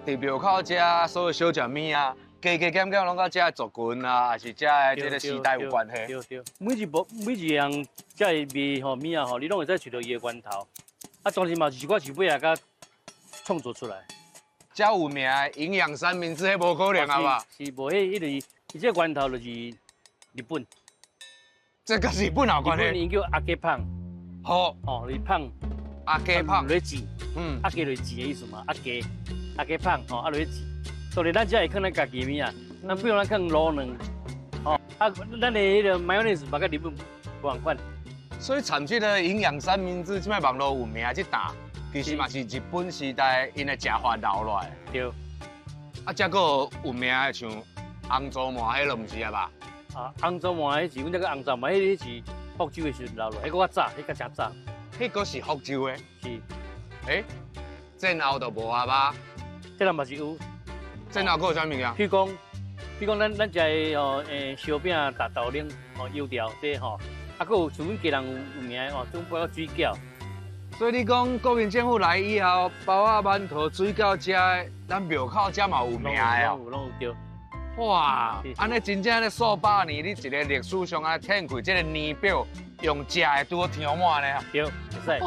佇廟口遮所有小食物啊，加加減減攏佮遮族群啊，抑是遮的這個時代有關係。對對，每一步每一樣遮的味吼物仔吼，你攏會使揣著伊的源頭。啊，當時嘛是一寡是尾仔佮創作出來。遮有名的營養三明治，彼無可能啊吧？是無，彼彼就是伊這個源頭就是日本。這佮日本有關係？日本𪜶叫揚げパン。好。哦，你パン。揚げパン。落去煎。揚げ就是煎的意思嘛，揚げ揚げパン吼，啊落去煎。所以咱遮會囥咱家己的物仔，咱比如咱囥滷卵，吼，啊，咱的彼个マヨネーズ嘛佮日本無仝款。所以蠶這个營養三明治，這擺網路有名這檔，其實嘛是日本時代𪜶的食法留落來。對。啊，這閣有名的像紅糟鰻，彼就毋是啊吧？啊，紅糟鰻彼是阮這個紅糟鰻，彼個是福州的時陣留落來，彼閣較早，彼個誠早。彼個是福州的。是。欸，戰後就無啊吧？戰後嘛是有。戰後閣有啥物件？譬如講，咱食的吼，燒餅、大豆奶、吼油條這吼，啊，閣有像阮家人有名的吼，種包仔水餃。所以你講國民政府來以後，包仔、饅頭、水餃遮的，咱廟口遮嘛有名的哦。攏有，攏有對。哇，按呢真正咧數百年，你一个歷史上按呢展開這个年表，用食的拄好填滿咧。對，會使。